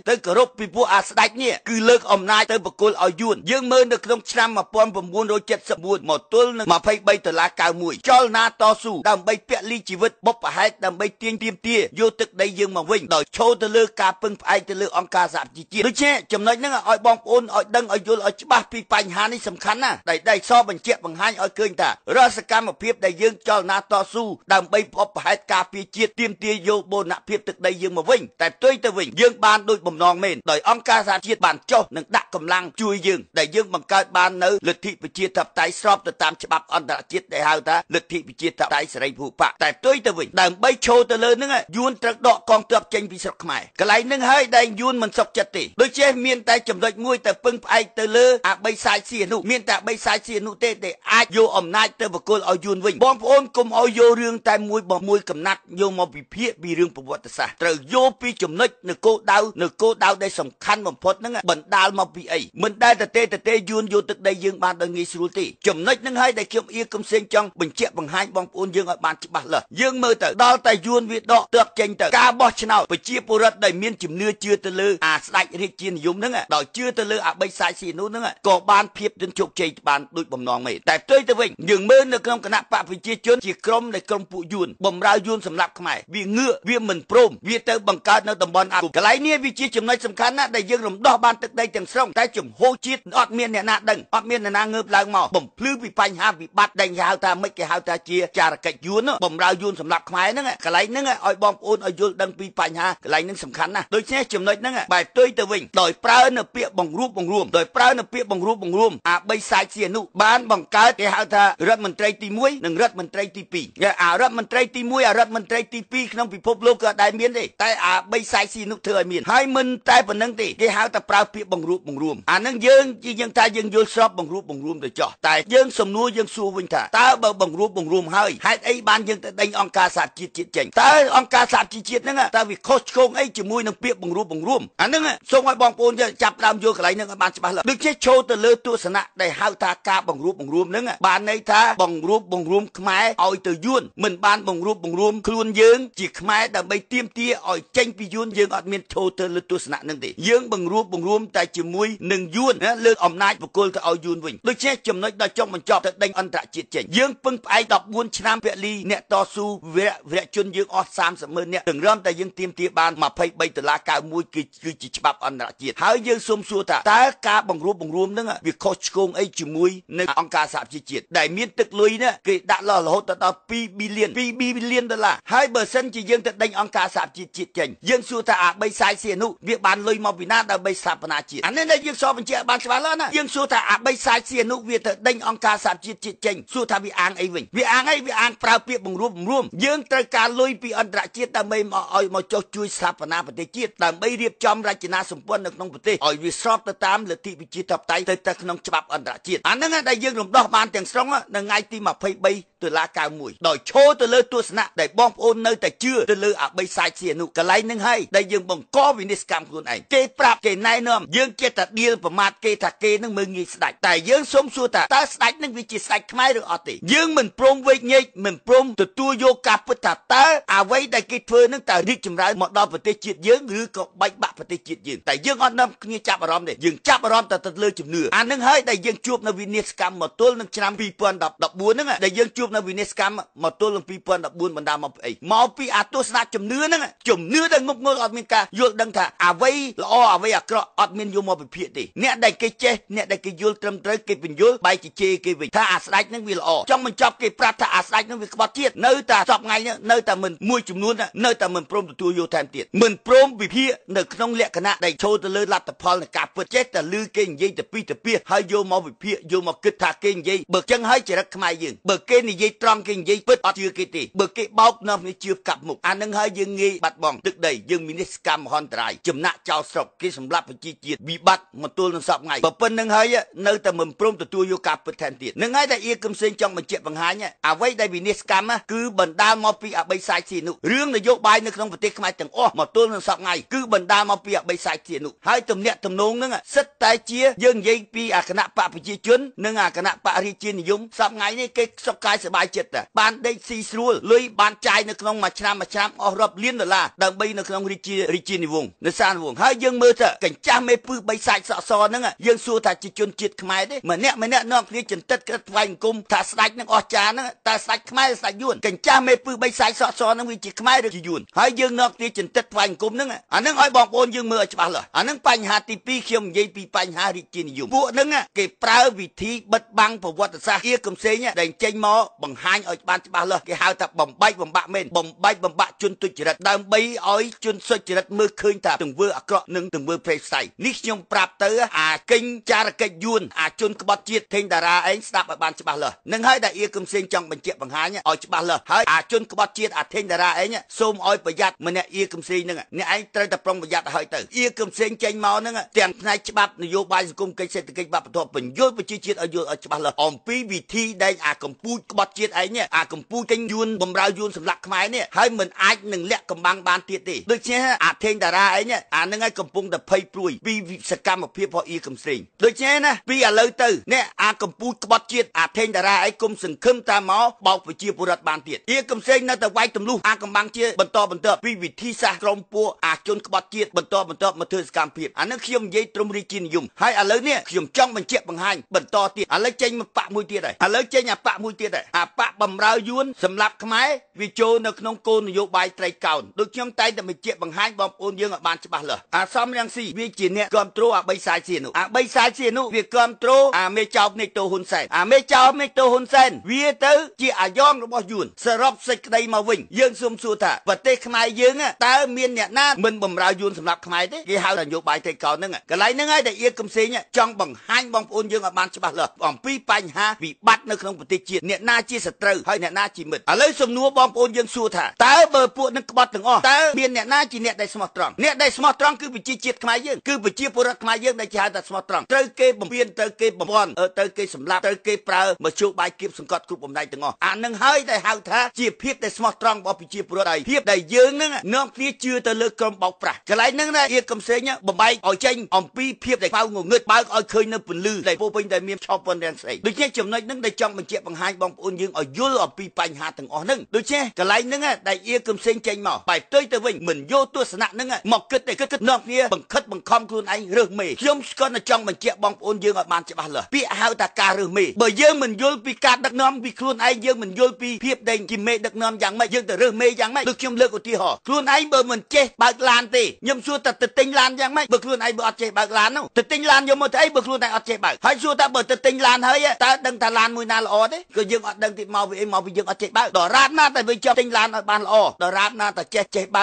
ងទៅគោរពពីព្រោះអាស្ដេចនេះគឺលើកអំណាចទៅបកគលឲ្យយួនយើងមើលនៅក្នុងឆ្នាំ1974មកទល់នឹង23ដុល្លារ91ចលនាតស៊ូដើម្បីពលីជីវិតបុព្វហេតុដើម្បីទាញទាមទារយកទឹកដីយើងមកវិញដោយឈរទៅលើការពឹងផ្អែកទៅលើអង្គការសហប្រជាជាតិដូច្នេះចំណុចហ្នឹងឲ្យបងប្អូនឲ្យដឹងឲ្យយល់ឲ្យច្បាស់ពីបញ្ហានេះសំខាន់ណាស់ដែលសបញ្ជាក់បង្ហាញឲ្យឃើញថារាល់សកម្មភាពដែលយើងចលនាតស៊ូដើម្បីបុព្វហេតុការពារជាតិទាមទារយកបូរណភាពទឹកដីយើងមកវិញតែផ្ទុយទៅវិញយើងបានដូចបំណងមែនដោយអង្គការសហជាតិបានចុះនិងដាក់កម្លាំងជួយយើងដែលយើងបង្កើតបាននៅលទ្ធិប្រជាធិបតេយ្យស្របទៅតាមច្បាប់អន្តរជាតិដែលហៅថាលទ្ធិប្រជាធិបតេយ្យសេរីភូប៉ាតែផ្ទុយទៅវិញដើម្បីឈរទៅលើហ្នឹងយួនត្រូវដកកងទ័ពចេញពីស្រុកខ្មែរកន្លែងហ្នឹងហើយដែលយួនមិនសុខចិត្តទេដូច្នេះមានតែចំណុចមួយតែពឹងផ្អែកទៅលើអាបីសាយសៀនុមានតែបីសាយសៀនុទេដែលអាចយកអំណាចទៅបកគលឲ្យយួនវិញបងប្អូនកុំឲ្យយករឿងតែមួយបមួយកំណាត់យកមកវិភាគពីរឿងប្រវត្តិសាស្ត្រត្រូវយកពីចំណុចនៅគោលដៅនៅគោលដៅដែលសំខាន់បំផុតហ្នឹងបណ្ដាលមកពីអីមិនដែលតទេយួនយកទឹកដីយើងបានដោយងាយស្រួលទេចំណុចហ្នឹងហើយដែលខ្ញុំអៀកំសេងចង់បញ្ជាក់បង្ហាញបងប្អូនយើងឲ្យបានច្បាស់លាស់យើងមើលទៅដល់តែយួនវាដកទើបចេញទៅការបោះឆ្នោតប្រជាពលរដ្ឋដែលមានជំនឿជឿទៅលើអាស្ដេចរាជានិយមហ្នឹងដោយជឿទៅលើអាបីសាយសៀនុហ្នឹងក៏បានភាពទិនជោគជ័យបានដូចបំណងមែនតែផ្ទុយទៅវិញយើងមើលនៅក្នុងគណៈបកប្រជាជនជាក្រុមនៃក្រុមពួកយួនបំរើយួនសម្រាប់ខ្មែរវាងឿវាមិនព្រមវាទៅបង្កើតនៅតំបន់អាកន្លែងនេះវាជាចំណុចសំខាន់ណាស់ដែលយើងរំដោះបានទឹកដីទាំងស្រុងតែជំហរជាតិអត់មានអ្នកណាដឹងអត់មានអ្នកណាងើបឡើងមកបំភ្លឺពីបញ្ហាវិបត្តិដែលគេហៅថាមិនគេហៅថាជាចារកិច្ចយួនបំរើយួនសម្រាប់ខ្មែរហ្នឹងកន្លែងហ្នឹងឲ្យបងប្អូនឲ្យយល់ដឹងពីបញ្ហាកន្លែងហ្នឹងសំខាន់ណាស់ដូច្នេះចំណុចហ្នឹងបែបផ្ទុយទៅវិញដោយប្រើនៅពាក្យបង្រួបបង្រួមដោយប្រើនៅពាក្យបង្រួបបង្រួមអាបីសាយសៀនុបានបង្កើតគេហៅថារដ្ឋមន្ត្រីទី1និងរដ្ឋមន្ត្រីទី2អារដ្ឋមន្ត្រីទី1អារដ្ឋមន្ត្រីទី2ក្នុងពិភពលោកក៏អត់ដែលមានទេតែអាបីសាយសៀនុធ្វើឲ្យមានហើយមិនតែប៉ុណ្្នឹងទេគេហៅថាប្រើពាក្យបង្រួបបង្រួមអាហ្នឹងយើងថាយើងយល់ស្របបង្រួបបង្រួមទៅចោះតែយើងសំណួរយើងសួរវិញថាតើបើបង្រួបបង្រួមហើយហេតុអីបានយើងទៅដេញអង្គការសហជីវជាតិចេញតើអង្គការសហជីវជាតិហ្នឹងតើវាខុសឆ្គងអីជាមួយនឹងពាក្យបង្រួបបង្រួមអាហ្នឹងសូមឲ្យបងប្អូនចាប់ដើមយល់កន្លែងហ្នឹងឲ្យបានច្បាស់លាស់ដូចជាចូលទៅលើទស្សនៈដែលហៅថាការបង្រួបបង្រួមហ្នឹងបានន័យថាបង្រួបបង្រួមខ្មែរឲ្យទៅយួនមិនបានបង្រួបបង្រួមខ្លួនយើងជាខ្មែរដើម្បីទាមទារឲ្យចេញពីយួនយើងអត់មានចូលទៅលើទស្សនៈហ្នឹងទេយើងបង្រួបបង្រួមតែជាមួយនឹងយួនលើកអំណាចបកគលទៅឲ្យយួនវិញដូច្នេះចំណុចដល់ចុងបញ្ចប់ទៅដេញអន្តរជាតិចេញយើងពឹងផ្អែក14ឆ្នាំពលីអ្នកតស៊ូវរៈជនយើងអស់30ម៉ឺនអ្នកទាំងរំតែយើងទាមទារបាន23ដុល្លារ91គឺជាច្បាប់អន្តរជាតិហើយយើងសូមសួរថា ថាតើការបង្រួបបង្រួមហ្នឹងវាខុសឆ្គងអីជាមួយនៅអង្គការសហប្រជាជាតិដែលមានទឹកលុយនេះគេដាក់លោះរហូតដល់2 billion 2 billion ដុល្លារហើយបើសិនជាយើងទៅដេញអង្គការសហប្រជាជាតិចេញយើងសួរថាអា3សាយសៀនោះវាបានលុយមកពីណាដើម្បីស្ថាបនាជាតិអានេះដែលយើងសបញ្ជាក់បានច្បាស់លាស់ណាយើងសួរថាអា3សាយសៀនោះវាទៅដេញអង្គការសហប្រជាជាតិចេញសួរថាវាអាងអីវិញវាអាងអីវាអាងប្រើពាក្យបង្រួបបង្រួមយើងត្រូវការលុយពីអន្តរជាតិដើម្បីមកឲ្យមកចុះជួយស្ថាបនាប្រទេសជាតិដើម្បីរៀបចំរចនាសម្ព័ន្ធនៅក្នុងប្រទេសឲ្យវាស្របទៅតាមលទ្ធិប្រជាធិបតេយ្យទៅក្នុងច្បាប់អន្តរជាតិអាហ្នឹងដែលយើងរំដោះបានទាំងស្រុងនៅថ្ងៃទី23តុលា91ដោយឈរទៅលើទស្សនៈដែលបងប្អូននៅតែជឿទៅលើអាបីសាច់សៀនោះកន្លែងហ្នឹងហើយដែលយើងបង្កវិនិស្សកម្មខ្លួនឯងគេប្រាប់គេណែនាំយើងចេះតែដៀលប្រមាថគេថាគេនឹងមើលងាយស្ដាច់តែយើងសូមសួរថាតើស្ដាច់នឹងវាជាស្ដាច់ខ្មែរឬអត់ទេយើងមិនព្រមវែកញែកមិនព្រមទទួលយកការពិតថាតើអ្វីដែលគេធ្វើនឹងតើរីកចម្រើនមកដល់ប្រទេសជាតិយើងឬក៏បែកបាក់ប្រទេសជាតិយើងតែយើងអត់នាំគ្នាចាប់អារម្មណ៍ទេយើងចាប់អារម្មណ៍តែទៅលើជំនឿអានឹងហើយដែលយើងជួបនៅវិនិស្សកម្មមកទល់នឹងឆ្នាំ2014ហ្នឹងដែលយើងជួបនៅវិនិស្សកម្មមកទល់នឹង2014បណ្ដាមកពីអីមកពីអាទស្សនៈជំនឿហ្នឹងជំនឿដែលងប់ងល់អត់មានការយល់ដឹងថាអ្វីល្អអ្វីអាក្រក់អត់មានយកមកវិភាគទេអ្នកដែលគេចេះអ្នកដែលគេយល់ត្រឹមត្រូវគេបញ្យល់បែរជាជេរគេវិញថាអាស្ដេចហ្នឹងវាល្អចង់បញ្ចប់គេប្រាប់ថាអាស្ដេចហ្នឹងវាក្បត់ជាតិនៅតែសពថ្ងៃនេះនៅតែមិនមួយចំនួននៅតែមិនព្រមទទួលយកថែមទៀតមិនព្រមវិភាគនៅក្នុងលក្ខណៈដែលចូលទៅលើលទ្ធផលនៃការពិតចេះតែលឺគេនិយាយទៅពីទៅពីហើយយកមកវិភាគយកមកគិតថាគេនិយាយបើចឹងហើយចរិតខ្មែរយើងបើគេនិយាយត្រង់គេនិយាយពិតអត់ជឿគេទេបើគេបោកនាំគ្នាជឿកាប់មុខអានឹងហើយយើងងាយបាត់បង់ទឹកដីយើងមាននិស្សកម្មមហន្តរាយចំណាក់ចោលស្រុកគេសម្លាប់ប្រជាជាតិវិបត្តិមកទល់នឹងសពថ្ងៃបើប៉ុណ្្នឹងហើយនៅតែមិនព្រមទទួលយកការពិតថែមទៀតនឹងហើយដែលអៀកឹមសេងចង់បញ្ជាក់បង្ហាញអ្វីដែលវិនិស្សកម្មគឺបណ្ដាលមកពីអបិសាយសៀនោះរឿងនយោបាយនៅក្នុងប្រទេសខ្មែរទាំងអស់មកទល់នឹងសពថ្ងៃគឺបណ្ដាលមកពីអបិសាយសៀនោះហើយទំនាក់ទំនងនឹងសិតតែជាយើងនិយាយពីអាគណៈបកប្រជាជននិងអាគណៈបករាជានិយមសពថ្ងៃនេះគេសុខកាយសប្បាយចិត្តតែបានដេកស៊ីស្រួលលុយបានចាយនៅក្នុងមួយឆ្នាំមួយឆ្នាំអស់រាប់លានដុល្លារដើម្បីនៅក្នុងរាជានិវង្សនៅសានវង្សហើយយើងមើលទៅកញ្ចាស់មេពឹសបីសាច់សក់សហ្នឹងយើងសួរថាជាជនជាតិខ្មែរទេម្នាក់ម្នាក់នាំគ្នាចន្ទិតក្រិតថ្វាយអង្គមថាស្ដេចនឹងអស់ចាហ្នឹងតើស្ដេចខ្មែរស្ដេចយួនកញ្ចាស់មេពឹសបីសាច់សក់សហ្នឹងវាជាខ្មែរឬជាយួនហើយយើងនាំគ្នាចន្ទិតថ្វាយអង្គមហ្នឹងអាហ្នឹងឲ្យបងប្អូនយើងមើលឲ្យច្បាស់លាស់អាហ្នឹងបញ្ហាទី2ខ្ញុំនិយាយពីបញ្ហារាជានិយមពួកហ្នឹងគេប្រើវិធីបិទបាំងប្រវត្តិសាស្ត្រអៀកំសេងដែលចេញមកបង្ហាញឲ្យបានច្បាស់លាស់គេហៅថាបំបែកបំបាក់មែនបំបែកបំបាក់ជនទុច្ចរិតដើម្បីឲ្យជនសុចរិតមើលឃើញថាទង្វើអាក្រក់និងទង្វើព្រៃផ្សៃនេះខ្ញុំប្រាប់ទៅអាកេញចារកិច្ចយួនអាជនក្បត់ជាតិថេងតារាឯងស្ដាប់ឲ្យបានច្បាស់លាស់នឹងហើយដែលអៀកំសេងចង់បញ្ជាក់បង្ហាញឲ្យច្បាស់លាស់ហើយអាជនក្បត់ជាតិអាថេងតារាឯងសូមឲ្យប្រយ័ត្នម្នាក់អៀកំសេងហ្នឹងអ្នកឯងត្រូវតែប្រុងប្រយ័ត្នឲ្យទៅអៀកំសេងចេញមកហ្នឹងទាំងផ្នែកច្បាប់នយោបាយសង្គមកិច្ចសេដ្ឋកិច្ចវប្បធម៌បញ្យល់ប្រជាជាតិឲ្យយល់ឲ្យច្បាស់លាស់អំពីវិធីដែលអាកម្ពុជាក្បត់ជាតិឯងនេះអាកម្ពុជាចេញយួនបំរើយួនសម្លាប់ខ្មែរនេះហើយមិនអាចនឹងលាក់កំបាំងបានទៀតទេដូច្នេះអាថេងតារាឯងអានឹងឲ្យកំពុងតែភ័យព្រួយពីសកម្មភាពរបស់អៀកំសេងដូច្នេះណាពីឥឡូវទៅនេះអាកម្ពុជាក្បត់ជាតិអាថេងតារាឯងគុំសង្ឃឹមតាមមកបោកប្រជាពលរដ្ឋបានទៀតអៀកំសេងនៅតែវាយទម្លុះអាកំបាំងជាបន្តបន្តពីវិធីសាស្ត្រក្រុមពួកអាជនក្បត់ជាតិបន្តបន្តមកធ្វើសកម្មភាពអានឹងខ្ញុំនិយាយត្រឹមរាជានិយមហើយឥឡូវនេះខ្ញុំចង់បញ្ជាក់បង្ហាញបន្តទៀតឥឡូវចេញមកបាក់មួយទៀតហើយឥឡូវចេញអាបាក់មួយទៀតហើយអាបាក់បំរើយួនសម្រាប់ខ្មែរវាចូលនៅក្នុងគោលនយោបាយត្រីកោណដូចខ្ញុំតែងតែបញ្ជាក់បង្ហាញបងប្អូនយើងឲ្យបានច្បាស់លាស់អាសំរងស៊ីវាជាអ្នកគ្រប់គ្រងអាបីសាយសៀនោះអាបីសាយសៀនោះវាគ្រប់គ្រងអាមេចោបនៃតូហ៊ុនសែនអាមេចោបនៃតូហ៊ុនសែនវាទៅជាអាយ៉ងរបស់យួនសរុបសេចក្តីមកវិញយើងសូមសួរថាប្រទេសខ្មែរយើងតើមានអ្នកណាមិនបំរើយួនសម្រាប់ខ្មែរទេគេហៅថានយោបាយត្រីកោណហ្នឹងកន្លែងហ្នឹងហើយដែលអៀកំសេងចង់បង្ហាញបងប្អូនយើងឲ្យបានច្បាស់លាស់អំពីបញ្ហាវិបត្តិនៅក្នុងប្រទេសជាតិអ្នកណាជាសត្រូវហើយអ្នកណាជាមិត្តឥឡូវសំណួរបងប្អូនយើងសួរថាតើបើពួកនឹងក្បត់ទាំងអស់តើមានអ្នកណាជាអ្នកដែលស្មោះត្រង់អ្នកដែលស្មោះត្រង់គឺប្រជាជាតិខ្មែរយើងគឺប្រជាពលរដ្ឋខ្មែរយើងដែលគេហៅថាស្មោះត្រង់ត្រូវគេបំពេញត្រូវគេបំពាន់ត្រូវគេសម្លាប់ត្រូវគេប្រើមធ្យោបាយគៀបសង្កត់គ្រប់បំណែកទាំងអស់អានឹងហើយដែលហៅថាជាភាពដែលស្មោះត្រង់របស់ប្រជាពលរដ្ឋហើយភាពដែលយើងនឹងនាំគ្នាជឿទៅលើក្រុមបោកប្រាស់កន្លែងហ្នឹងណាអៀកំសេងបំបែកឲ្យចេញអំពីភាពដែលខ្វៅងងឹតបើកឲ្យឃើញនៅពន្លឺដែលពោពេញតែមានឆោប៉ុនរាំងស្អីដូច្នេះចំណុចហ្នឹងដែលចង់បញ្ជាក់បង្ហាញបងប្អូនយើងឲ្យយល់អំពីបញ្ហាទាំងអស់ហ្នឹងដូច្នេះកន្លែងហ្នឹងដែលអៀកំសេងចេញមកបែបផ្ទុយទៅវិញមិនយកទស្សនៈហ្នឹងមកគិតទេគិតនាំគ្នាបង្ខិតបង្ខំខ្លួនឯងរើសមេខ្ញុំស្គាល់តែចង់បញ្ជាក់បងប្អូនយើងឲ្យបានច្បាស់លាស់ពាក្យហៅថាការរើសមេបើយើងមិនយល់ពីការដឹកនាំពីខ្លួនឯងយើងមិនយល់ពីភាពដែលជាមេដឹកនាំយ៉ាងម៉េចយើងទៅរើសមេយ៉ាងម៉េចដូចខ្ញុំលើកឧទាហរណ៍ខ្លួនឯងបើមិនចេះបើកឡានទេខ្ញុំសួរតែទៅទិញឡានយ៉ាងម៉េចបើខ្លួនឯងបើអត់ចេះបើ បើកឡាននោះទៅទិញឡានយកមកទៅអីបើខ្លួនឯងអត់ចេះបើកហើយសួរថាបើទៅទិញឡានហើយតើដឹងថាឡានមួយណាល្អទេក៏យើងអត់ដឹងទៀតមកពីអីមកពីយើងអត់ចេះបើកដល់រាបណាតែវាចង់ទិញឡានឲ្យបានល្អដល់រាបណាតែចេះប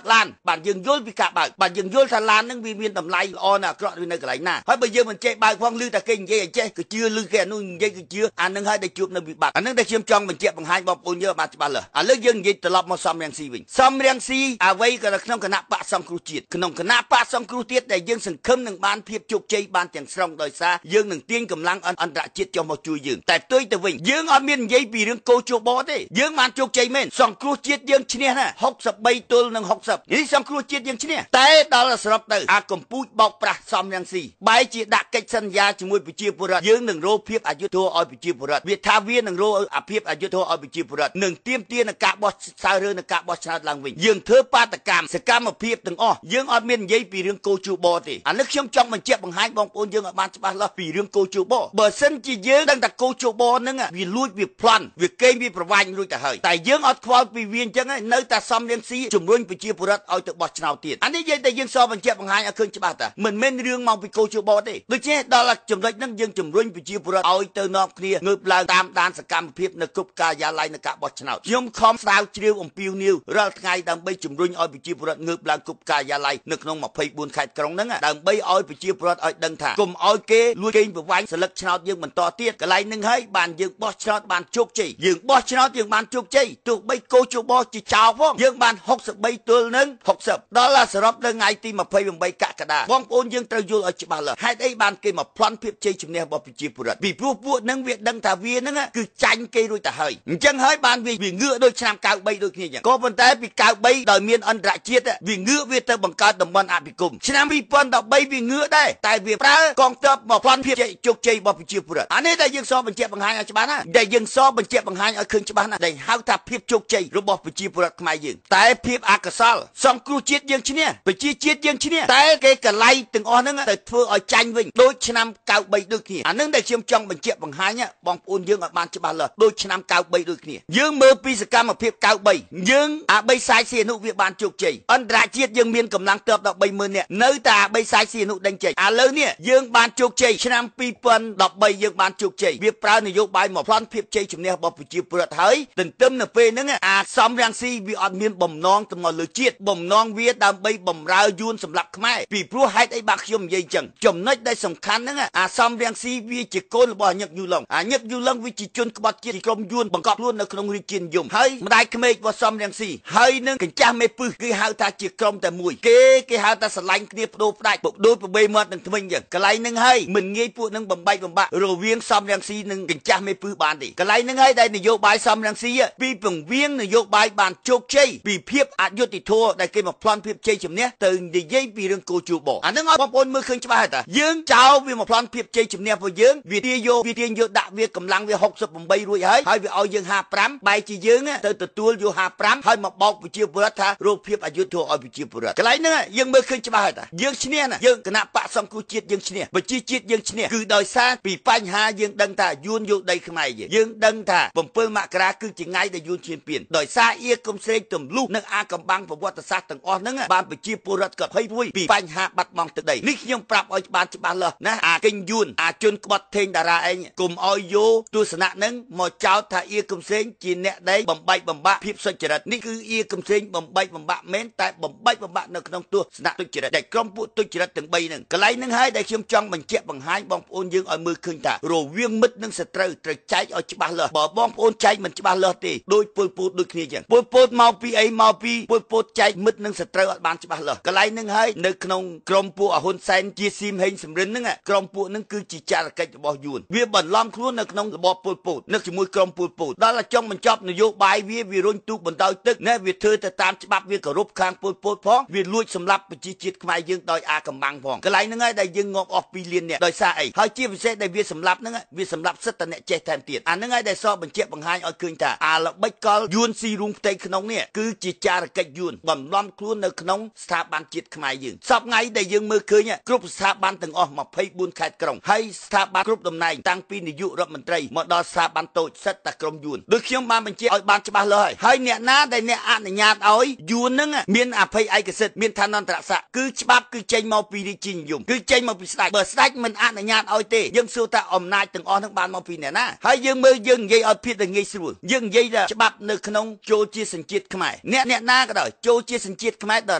ើកឡានបានយើងយល់ពីការបើកបានយើងយល់ថាឡាននឹងវាមានតម្លៃល្អណាស់អាក្រក់វានៅកន្លែងណាហើយបើយើងមិនចេះបើកផងឮតែគេនិយាយឲ្យចេះគឺជឿឮគេអានោះនិយាយគឺជឿអានឹងហើយដែលជួបនៅវិបត្តិអានឹងដែលខ្ញុំចង់បញ្ជាក់បង្ហាញបងប្អូនយើងបានច្បាស់លាស់ឥឡូវយើងនិយាយត្រឡប់មកសំរងស៊ីវិញសំរងស៊ីអ្វីក៏នៅក្នុងគណៈបកសង្គ្រោះជាតិក្នុងគណៈបកសង្គ្រោះជាតិដែលយើងសង្ឃឹមនឹងបានភាពជោគជ័យបានទាំងស្រុងដោយសារយើងនឹងទាញកម្លាំងអន្តរជាតិចុះមកជួយយើងតែផ្ទុយទៅវិញយើងអត់មាននិយាយពីរឿងកោជបទេយើងបានជោគជ័យមែនសង្គ្រោះជាតិយើងឈ្នះណា63ទល់នឹង60នេះសង្គ្រោះជាតិយើងឈ្នះតែដល់សរុបទៅអាកម្ពុជាបោកប្រាស់សំរងស៊ីបែរជាដាក់កិច្ចសន្យាជាមួយប្រជាពលរដ្ឋយើងនឹងរកភាពអយុត្តិធម៌ឲ្យប្រជាពលរដ្ឋវាថាវានឹងរកអភាពអយុត្តិធម៌ឲ្យប្រជាពលរដ្ឋនឹងទាមទារនឹងការបោះសើរើនឹងការបោះឆ្នោតឡើងវិញយើងធ្វើបាតកម្មសកម្មភាពទាំងអស់យើងអត់មាននិយាយពីរឿងកោជបទេអានេះខ្ញុំចង់បញ្ជាក់បង្ហាញបងប្អូនយើងឲ្យបានច្បាស់លាស់ពីរឿងកោជបបើសិនជាយើងដឹងថាកោជបហ្នឹងវាលួចវាប្លន់វាកេងវាប្រវាញ់រួចទៅហើយតែយើងអត់ខ្វល់ពីវាអញ្ចឹងនៅតែសំរងស៊ីជំរុញប្រជាពលរដ្ឋឲ្យទៅបោះឆ្នោតទៀតអានេះនិយាយតែយើងសបញ្ជាក់បង្ហាញឲ្យឃើញច្បាស់តាមិនមែនរឿងមកពីកោជបទេដូច្នេះដល់ចំណុចហ្នឹងយើងជំរុញប្រជាពលរដ្ឋឲ្យទៅនាំគ្នាងើបឡើងតាមដានសកម្មភាពនៅគ្រប់ការិយាល័យនៃការបោះឆ្នោតខ្ញុំខំស្រាវជ្រាវអំពាវនាវរាល់ថ្ងៃដើម្បីជំរុញឲ្យប្រជាពលរដ្ឋងើបឡើងគ្រប់ការិយាល័យនៅក្នុង24ខេត្តក្រុងហ្នឹងដើម្បីឲ្យប្រជាពលរដ្ឋឲ្យដឹងថាកុំឲ្យគេលួចកេងប្រវ័ញ្ចសន្លឹកឆ្នោតយើងបន្តទៀតកន្លែងហ្នឹងហើយបានយើងបោះឆ្នោតបានជោគជ័យយើងបោះឆ្នោតយើងបានជោគជ័យទោះបីកោជបជាចោលផងយើងបាន63ទល់នឹង60ដល់សរុបនៅថ្ងៃទី28កក្កដាបងប្អូនយើងត្រូវយល់ឲ្យច្បាស់លាស់ហេតុអីបានគេមកប្លន់ភាពជ័យជំនះរបស់ប្រជាពលរដ្ឋពីព្រោះពួកនឹងវាដឹងថាវាហ្នឹងគឺចាញ់គេរួចទៅហើយអញ្ចឹងហើយបានវាងើកដូចឆ្នាំ93ដូចគ្នាអញ្ចឹងក៏ប៉ុន្តែពី93ដោយមានអន្តរជាតិវាងើកវាទៅបង្កើតតំបន់អភិគមឆ្នាំ2013វាងើកដែរតែវាប្រើកងទ័ពមកប្លន់ភាពជោគជ័យរបស់ប្រជាពលរដ្ឋអានេះដែលយើងសបញ្ជាក់បង្ហាញឲ្យច្បាស់ណាដែលយើងសបញ្ជាក់បង្ហាញឲ្យឃើញច្បាស់ណាដែលហៅថាភាពជោគជ័យរបស់ប្រជាពលរដ្ឋខ្មែរយើងតែភាពអកុសលសង្គ្រោះជាតិយើងឈ្នះប្រជាជាតិយើងឈ្នះតែគេកលៃទាំងអស់ហ្នឹងទៅធ្វើឲ្យចាញ់វិញដូចឆ្នាំ93ដូចគ្នាអានឹងដែលខ្ញុំចង់បញ្ជាក់បង្ហាញបងប្អូនយើងឲ្យបានច្បាស់លាស់ដូចឆ្នាំ93ដូចគ្នាយើងមើលពីសកម្មភាព93យើងអា3សាយសៀនុវាបានជោគជ័យអន្តរជាតិយើងមានកម្លាំងទ័ពដល់30000នាក់នៅតែអា3សាយសៀនុដេញចេញឥឡូវនេះយើងបានជោគជ័យឆ្នាំ2013យើងបានជោគជ័យវាប្រើនយោបាយមកប្លន់ភាពជ័យជំនះរបស់ប្រជាពលរដ្ឋហើយទន្ទឹមនៅពេលហ្នឹងអាសំរងស៊ីវាអត់មានបំណងទៅមកលើជាតិបំណងវាដើម្បីបំរើយួនសម្រាប់ខ្មែរពីព្រោះហេតុអីបាទខ្ញុំនិយាយចឹងចំណុចដែលសំខាន់ហ្នឹងអាសំរងស៊ីវាជាកូនរបស់អាញឹកយូឡុងអាញឹកយូឡុងវាជាជនក្បត់ជាតិក្រុមយួនបង្កប់ខ្លួននៅក្នុងរាជានិយមហើយម្ដាយក្មេករបស់សំរងស៊ីហើយនឹងកញ្ចាស់មេពឹសគឺហៅថាជាក្រុមតែមួយគេហៅថាស្រឡាញ់គ្នាបដូរផ្ដាច់ដូចប្របីមាត់នឹងថ្មិញចឹងកន្លែងហ្នឹងហើយមិនងាយពួកនឹងបំបែកបំបាក់រវាងសំរងស៊ីនិងកញ្ចាស់មេពឹសបានទេកន្លែងហ្នឹងហើយដែលនយោបាយសំរងស៊ីពីពង្វៀងនយោបាយបានជោគជ័យពីភាពអយុត្តិធម៌ដែលគេមកប្លន់ភាពជ័យជំនះទៅនិយាយពីរឿងគោជបអាហ្នឹងឲ្យបងប្អូនមើលឃើញច្បាស់ហើយតាយើងចោលវាមកប្លន់ភាពជ័យជំនះរបស់យើងវាទាយកវាទាញយកដាក់វាកម្លាំងវា68រួចហើយហើយវាឲ្យយើង55បែរជាយើងទៅទទួលយក55ហើយមកបោកប្រជាពលរដ្ឋថារកភាពអយុត្តិធម៌ឲ្យប្រជាពលរដ្ឋកន្លែងហ្នឹងយើងមើលឃើញច្បាស់ហើយតាយើងឈ្នះណាយើងគណៈបកសង្គ្រោះជាតិយើងឈ្នះប្រជាជាតិយើងឈ្នះគឺដោយសារពីបញ្ហាយើងដឹងថាយួនយកដីខ្មែរយើងដឹងថា7មករាគឺជាថ្ងៃដែលយួនឈានពានដោយសារអៀគុំស្រេកទម្លុះនិងអាកំបាំងប្រវត្តិសាស្ត្រទាំងអស់ហ្នឹងបានប្រជាពលរដ្ឋក៏ភ័យព្រួយពីបញ្ហាបាត់បង់ទឹកដីនេះខ្ញុំប្រាប់ឲ្យបានច្បាស់លាស់ណាអាកេងយួនអាជនក្បត់ថេងតារាឯងកុំឲ្យយកទស្សនៈហ្នឹងមកចោទថាអៀគុំស្រេងជាអ្នកដែលបំបែកបំបាក់ភាពសុចរិតនេះគឺអៀគុំស្រេងបំបែកបំបាក់មែនតែបំបែកបំបាក់នៅក្នុងទស្សនៈទុច្ចរិតដែលក្រុមពួកទុច្ចរិតទាំង3ហ្នឹងកន្លែងហ្នឹងហើយដែលខ្ញុំចង់បញ្ជាក់បង្ហាញបងប្អូនយើងឲ្យមើលឃើញថារវាងមិត្តនិងសត្រូវត្រូវចែកឲ្យច្បាស់លាស់បើបងប្អូនចែកមិនច្បាស់លាស់ទេដូចពលពូតដូចគ្នាចឹងពលពូតមកពីអីមកពីពលពូតចែកមិត្តនិងសត្រូវអត់បានច្បាស់លាស់កន្លែងហ្នឹងហើយនៅក្នុងក្រុមពួកអហ៊ុនសែនជាស៊ីមហេងសំរិនហ្នឹងក្រុមពួកហ្នឹងគឺជាចារកិច្ចរបស់យួនវាបន្លំខ្លួននៅក្នុងរបបពលពូតនៅជាមួយក្រុមពលពូតដល់ចុងបញ្ចប់នយោបាយវារុញទូកបណ្ដោយទឹកណែវាធ្វើទៅតាមច្បាប់វាគោរពខាងពលពូតផងវាលួចសម្លាប់ប្រជាជាតិខ្មែរយើងដោយអាកំបាំងផងកន្លែងហ្នឹងហើយដែលយើងងាប់អស់2លាននាក់ដោយសារអីហើយជាពិសេសដែលវាសម្លាប់ហ្នឹងវាសម្លាប់សិតតែអ្នកចេះថែមទៀតអាហ្នឹងហើយដែលសបញ្ជាក់បង្ហាញឲ្យឃើញថាអាល្បិចកលយួនស៊ីរូងផ្ទៃក្នុងនេះគឺជាចារកិច្ចយួនបន្លំខ្លួននៅក្នុងស្ថាប័នជាតិខ្មែរយើងសប្ថ្ងៃដែលយើងមើលឃើញគ្រប់ស្ថាប័នទាំងអស់24ខេត្តក្រុងហើយស្ថាប័នគ្រប់តំណែងតាំងពីនាយករដ្ឋមន្ត្រីមកដល់ស្ថាប័នតូចសិតតែក្រុមយួនដូចខ្ញុំបានបញ្ជាក់ឲ្យបានច្បាស់លាស់ហើយអ្នកណាដែលអ្នកអនុញ្ញាតឲ្យយួនហ្នឹងមានអភ័យឯកសិទ្ធិមានឋានន្តរស័ក្តិគឺច្បាប់គឺចេញមកពី រាជានិយមគឺចេញមកពីស្ដេចបើស្ដេចមិនអនុញ្ញាតឲ្យទេយើងសួរថាអំណាចទាំងអស់នឹងបានមកពីអ្នកណាហើយយើងមើលយើងនិយាយឲ្យភាពតែងាយស្រួលយើងនិយាយថាច្បាប់នៅក្នុងចូលជាសញ្ជាតិខ្មែរអ្នកណាក៏ដោយចូលជាសញ្ជាតិខ្មែរដ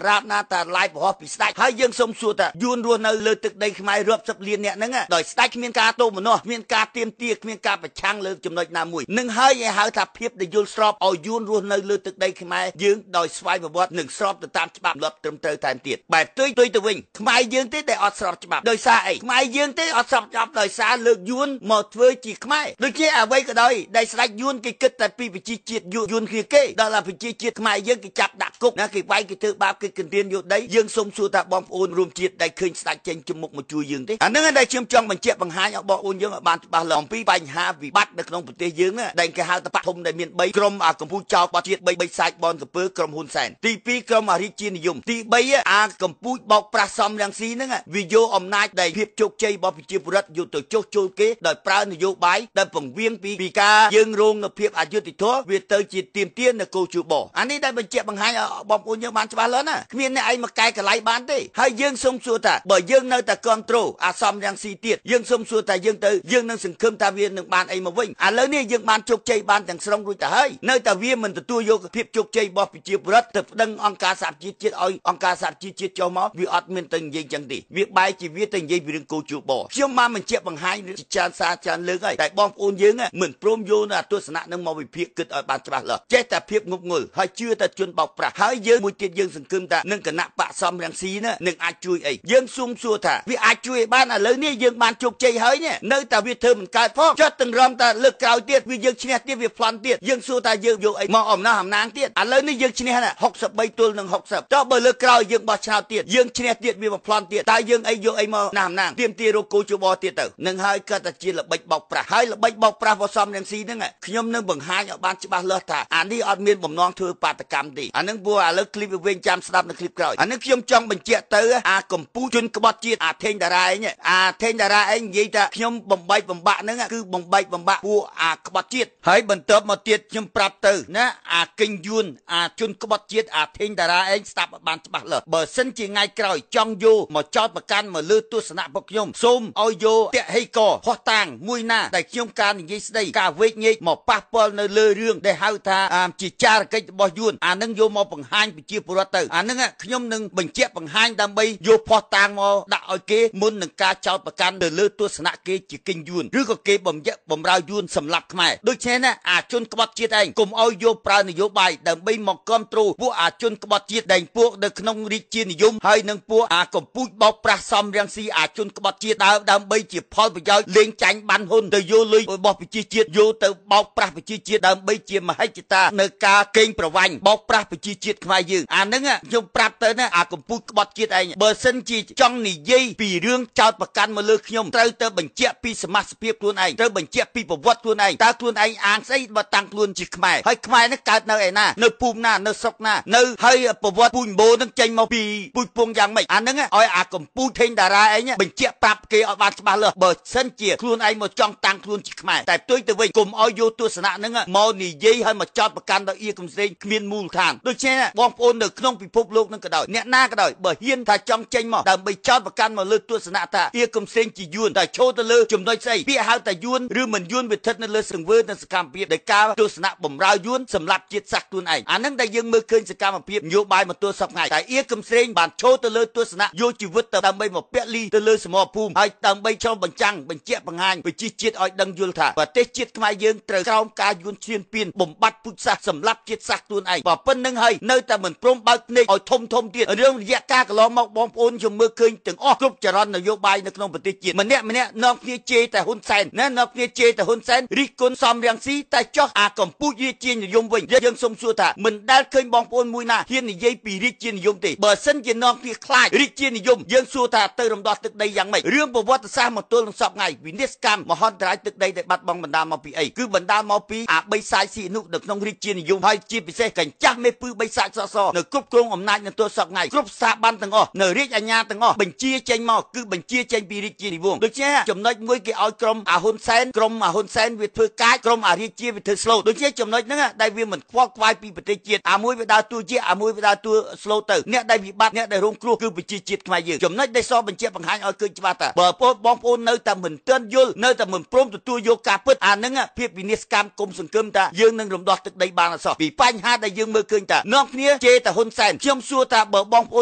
រាបណាតាឡាយប្រហោះពីស្ដេចហើយយើងសូមសួរថាយួនរស់នៅលើទឹកដីខ្មែររាប់សិបលានអ្នកហ្នឹងដោយស្ដេចគ្មានការទោមនស្សគ្មានការទាមទារគ្មានការប្រឆាំងលើចំណុចណាមួយនឹងហើយឲ្យហៅថាភាពដែលយល់ស្របឲ្យយួនរស់នៅលើទឹកដីខ្មែរយើងដោយស្វ័យប្រវត្តិនិងស្របទៅតាមច្បាប់លត់ត្រឹមត្រូវថែមទៀតបែបទុយទៅវិញខ្មែរយើងទេដែលអត់ស្របច្បាប់ដោយសារអីខ្មែរយើងទេអត់ស្របច្បាប់ដោយសារលើកយួនមកធ្វើជាខ្មែរដូចជាអ្វីក៏ដោយដែលស្ដេចយួនគេគិតតែពីប្រជាជាតិយួនគ្នាគេដល់តែប្រជាជាតិខ្មែរយើងគេចាប់ដាក់គុកណាគេវាយគេធ្វើបាបគេកន្រៀនយកដីយើងសូមសួរថាបងប្អូនរួមជាតិដែលឃើញស្ដេចចេញជំមុខមកជួយយើងទេអានឹងដែលខ្ញុំចង់បញ្ជាក់បង្ហាញឲ្យបងប្អូនយើងឲ្យបានច្បាស់លាស់អំពីបញ្ហាវិបត្តិនៅក្នុងប្រទេសយើងដែលគេហៅថាបកធំដែលមាន3ក្រុមអាកម្ពុជាចោលបជាតិ3សាច់បនកពើក្រុមហ៊ុនសែនទី2ក្រុមអារាជានិយមទី3អាកម្ពុជាបោកប្រាស់សំរងស៊ីហ្នឹងវាយកអំណាចដែលភាពជោគជ័យរបស់ប្រជាពលរដ្ឋយកទៅចុះចូលគេដោយប្រើនយោបាយដែលពង្វៀងពីការយើងរងនៅភាពអយុត្តិធម៌វាទៅជាទាមទារនៅគោជបអានេះដែលបញ្ជាក់បង្ហាញឲ្យបងប្អូនយើងបានច្បាស់លាស់ណាគ្មានអ្នកឯងមកកែកលៃបានទេហើយយើងសូមសួរថាបើយើងនៅតែគ្រប់គ្រងអាសំរងស៊ីទៀតយើងសូមសួរថាយើងទៅយើងនឹងសង្ឃឹមថាវានឹងបានអីមកវិញឥឡូវនេះយើងបានជោគជ័យបានទាំងស្រុងរួចទៅហើយនៅតែវាមិនទទួលយកភាពជោគជ័យរបស់ប្រជាពលរដ្ឋទៅប្តឹងអង្គការសហប្រជាជាតិឲ្យអង្គការសហប្រជាជាតិចុះមកវាអត់មានទៅនិយាយចឹងទេវាបែរជាវាទៅនិយាយពីរឿងគោជបខ្ញុំបានបញ្ជាក់បង្ហាញជាច្រើនសារច្រើនលើកហើយតែបងប្អូនយើងមិនព្រមយកនៅទស្សនៈនឹងមកវិភាគគិតឲ្យបានច្បាស់លាស់ចេះតែភាពងប់ងល់ហើយជឿតែជនបោកប្រាស់ហើយយើងមួយទៀតយើងសង្ឃឹមថានឹងគណៈបកសំរងស៊ីនឹងអាចជួយអីយើងស៊ុំសួរថាវាអាចជួយឲ្យបានឥឡូវនេះយើងបានជោគជ័យហើយនេះនៅតែវាធ្វើមិនកើតផងចុះទាំងរំតែលើកក្រោយទៀតវាយើងឈ្នះទៀតវាប្លន់ទៀតយើងសួរថាយើងយកអីមកអំណះអំណាងទៀតឥឡូវនេះយើងឈ្នះណា63ទល់នឹង60ចុះបើលើកក្រោយយើងបោះឆ្នោតទៀតយើងឈ្នះទៀតវាមកប្លន់ទៀតតើយើងអីយកអីមកណាស់អំណាងទៀមទារកគោជបទៀតទៅនឹងហើយក៏តែជាល្បិចបោកប្រាស់ហើយល្បិចបោកប្រាស់របស់សំរងស៊ីហ្នឹងខ្ញុំនឹងបង្ហាញឲ្យបានច្បាស់លាស់ថាអានេះអត់មានបំណងធ្វើបាតកម្មទេអានឹងព្រោះឥឡូវឃ្លីបវាវិញចាំស្ដាប់នៅឃ្លីបក្រោយអានឹងខ្ញុំចង់បញ្ជាក់ទៅអាកម្ពុជាជនក្បត់ជាតិអាថេងតារាឯងអាថេងតារាឯងនិយាយថាខ្ញុំបំបែកបំបាក់ហ្នឹងគឺបំបែកបំបាក់ពួកអាក្បត់ជាតិហើយបន្ទាប់មកទៀតខ្ញុំប្រាប់ទៅណាអាគិញយួនអាជនក្បត់ជាតិអាថេងតារាឯងស្ដាប់ឲ្យបានច្បាស់លាស់បើសិនជាថ្ងៃក្រោយចង់យកមកចោតប្រកាន់មកលើទស្សនៈរបស់ខ្ញុំសូមឲ្យយកតហេកហោះតាងមួយណាដែលខ្ញុំការនិយាយស្ដីការវេកញែកមកប៉ះពាល់នៅលើរឿងដែលហៅថាជាចារកិច្ចរបស់យួនអានឹងយកមកបង្ហាញប្រជាពលរដ្ឋទៅអានឹងខ្ញុំនឹងបញ្ជាក់បង្ហាញដើម្បីយកផុសតាងមកដាក់ឲ្យគេមុននឹងការចោទប្រកាន់ទៅលើទស្សនៈគេជាគិញយួនឬក៏គេបំយបំរើយួនសម្រាប់ខ្មែរដូច្នេះណាអាជនក្បត់ជាតិឯងកុំឲ្យយកប្រើនយោបាយដើម្បីមកគ្រប់គ្រងពួកអាជនក្បត់ជាតិដែលពួកនៅក្នុងរាជានិយមហើយនឹងពួកអាកម្ពុជាបោកប្រាស់សំរងស៊ីអាជនក្បត់ជាតិដើម្បីជាផលប្រយោជន៍លេងចាញ់បានហ៊ុនទៅយកលុយរបស់ប្រជាជាតិយកទៅបោកប្រាស់ប្រជាជាតិដើម្បីជាមហិច្ឆតានៅការកេងប្រវ័ញ្ចបោកប្រាស់ប្រជាជាតិខ្មែរយើងអានឹងខ្ញុំប្រាប់ទៅណាអាកម្ពុជាក្បត់ជាតិឯងបើសិនជាចង់និយាយពីរឿងចោតប្រកាន់មកលើខ្ញុំត្រូវទៅបញ្ជាក់ពីសមាជិកភាពខ្លួនឯងត្រូវបញ្ជាក់ពីប្រវត្តិខ្លួនឯងតើខ្លួនឯងអាងស្អីបើតាំងខ្លួនជាខ្មែរហើយខ្មែរនេះកើតនៅឯណានៅភូមិណានៅស្រុកណានៅហើយប្រវត្តិពូជម្បូរនឹងចេញមកពីពូជពងយ៉ាងម៉េចអានឹងឲ្យអាកម្ពុជាថេងតារាឯងបញ្ជាក់ប្រាប់គេឲ្យបានច្បាស់លាស់បើសិនជាខ្លួនឯងមកចង់តាំងខ្លួនជាខ្មែរតែផ្ទុយទៅវិញកុំឲ្យយកទស្សនៈនឹងមកនិយាយឲ្យមកចោតប្រកាន់ដល់អៀកំស្រេងគ្មានមូលដ្ឋានដូច្នេះបងប្អូននៅក្នុងពិភពលោកនឹងក៏ដោយអ្នកណាក៏ដោយបើហ៊ានថាចង់ចេញមកដើម្បីចោតប្រកាន់មកលើទស្សនៈថាអៀកំស្រេងជាយួនតែឈោទៅលើចំណុចស្អីពាក្យហៅថាយួនឬមិនយួនវាស្ថិតនៅលើសង្វើនិងសកម្មភាពដែលការទស្សនៈបំរើយួនសម្រាប់ជាតិសាសន៍ខ្លួនឯងអានឹងដែលយើងមើលឃើញសកម្មភាពនយោបាយមកទល់សពថ្ងៃតែអៀកំស្រេងបានឈោទៅលើទស្សនៈយកជីវិតទៅដើម្បីមកពលីទៅលើសមរភូមិហើយដើម្បីឆ្លុះបញ្ចាំងបញ្ជាក់បង្ហាញប្រជាជាតិឲ្យដឹងយល់ថាប្រទេសជាតិខ្មែរយើងត្រូវក្រោមការយួនឈ្លានពានបំបត្តិពូជសាសន៍សម្រាប់ជាតិសាសន៍ខ្លួនឯងបើប៉ុណ្្នឹងហើយនៅតែមិនព្រមបើកភ្នែកឲ្យធំធំទៀតរឿងរយៈកាលកន្លងមកបងប្អូនខ្ញុំមើលឃើញទាំងអស់គ្រប់ចរន្តនយោបាយនៅក្នុងប្រទេសជាតិម្នាក់ម្នាក់នាំគ្នាជេរតែហ៊ុនសែនណានាំគ្នាជេរតែហ៊ុនសែនរិះគន់សំរងស៊ីតែចោះអាកម្ពុជារាជានិយមវិញយើងសូមសួរថាមិនដែលឃើញបងប្អូនមួយណាហ៊ាននិយាយពីរាជានិយមទេបើសិនជានាំគ្នាខ្លាចរាជានិយមយើងសួរថាទៅរំដោះទឹកដីយ៉ាងម៉េចរឿងប្រវត្តិសាស្ត្រមកទល់នឹងសពថ្ងៃវិនាសកម្មមហន្តរាយទឹកដីដែលបាត់បង់បណ្ដាលមកពីអីគឺបណ្ដាលមកពីអាបីសាយស៊ីនុនៅក្នុងរាជានិយមហើយជាពិសេសកញ្ចាស់មេពឹសបី បិសាចសសនៅគ្រប់គ្រងអំណាចនៅទល់សពថ្ងៃគ្រប់ស្ថាប័នទាំងអស់នៅរាជអាជ្ញាទាំងអស់បញ្ជាចេញមកគឺបញ្ជាចេញពីរាជានិវង្សដូច្នេះចំណុចមួយគេឲ្យក្រុមអាហ៊ុនសែនក្រុមអាហ៊ុនសែនវាធ្វើកាចក្រុមអារាជាវាធ្វើ slow ដូច្នេះចំណុចហ្នឹងដែលវាមិនខ្វល់ខ្វាយពីប្រទេសជាតិអាមួយវាដើរតួជាអាមួយវាដើរតួ slow ទៅអ្នកដែលវិបត្តិអ្នកដែលរងគ្រោះគឺប្រជាជាតិខ្មែរយើងចំណុចដែលសបញ្ជាក់បង្ហាញឲ្យឃើញច្បាស់ថាបើបងប្អូននៅតែមិនទាន់យល់នៅតែមិនព្រមទទួលយកការពិតអាហ្នឹងភាពវិនាសកម្មគុំសង្ឃឹមថាយើងនឹងរំដោះទឹកដីបានអត់សោះពីបញ្ហាដែលយើងមើលឃើញថានាំគ្នាជេរតែហ៊ុនសែនខ្ញុំសួរថាបើបងប្អូ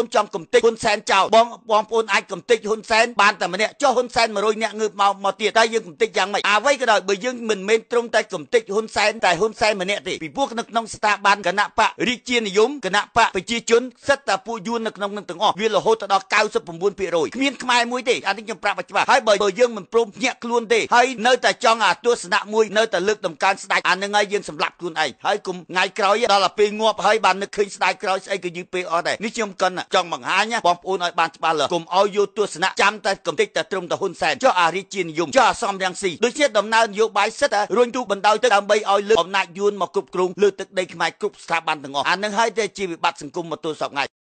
នចង់កំទេចហ៊ុនសែនចោលបងប្អូនអាចកំទេចហ៊ុនសែនបានតែម្នាក់ចុះហ៊ុនសែន100នាក់ងើបមកទៀតតែយើងកំទេចយ៉ាងម៉េចអ្វីក៏ដោយបើយើងមិនមែនត្រង់តែកំទេចហ៊ុនសែនតែហ៊ុនសែនម្នាក់ទេពីព្រោះនៅក្នុងស្ថាប័នគណៈបករាជានិយមគណៈបកប្រជាជនសិតតែពួកយួននៅក្នុងនឹងទាំងអស់វារហូតដល់99%គ្មានខ្មែរមួយទេអានេះខ្ញុំប្រាប់ឲ្យច្បាស់ហើយបើយើងមិនព្រមភ្ញាក់ខ្លួនទេហើយនៅតែចង់អាទស្សនៈមួយនៅតែលើកតម្កើងស្ដេចអានឹងហើយយើងសម្លាប់ខ្លួនឯងហើយគុំថ្ងៃក្រោយដល់ពេលងាប់ហើយបាននឹកឃើញស្ដេចក្រោយស្អីក៏យឺពេលអត់ដែរនេះខ្ញុំកិនចង់បង្ហាញបងប្អូនឲ្យបានច្បាស់លាស់គុំឲ្យយកទស្សនៈចាំតែកំទេចតែត្រឹមតែហ៊ុនសែនចុះអារាជានិយមចុះអាសំរងស៊ីដូចជាដំណើរនយោបាយសិតតែរុញទូបណ្ដោយទៅដើម្បីឲ្យលើកអំណាចយួនមកគ្រប់គ្រងលើទឹកដីខ្មែរគ្រប់ស្ថាប័នទាំងអស់អានឹងហើយតែជាវិបត្តិសង្គមមកទល់សពថ្ងៃ។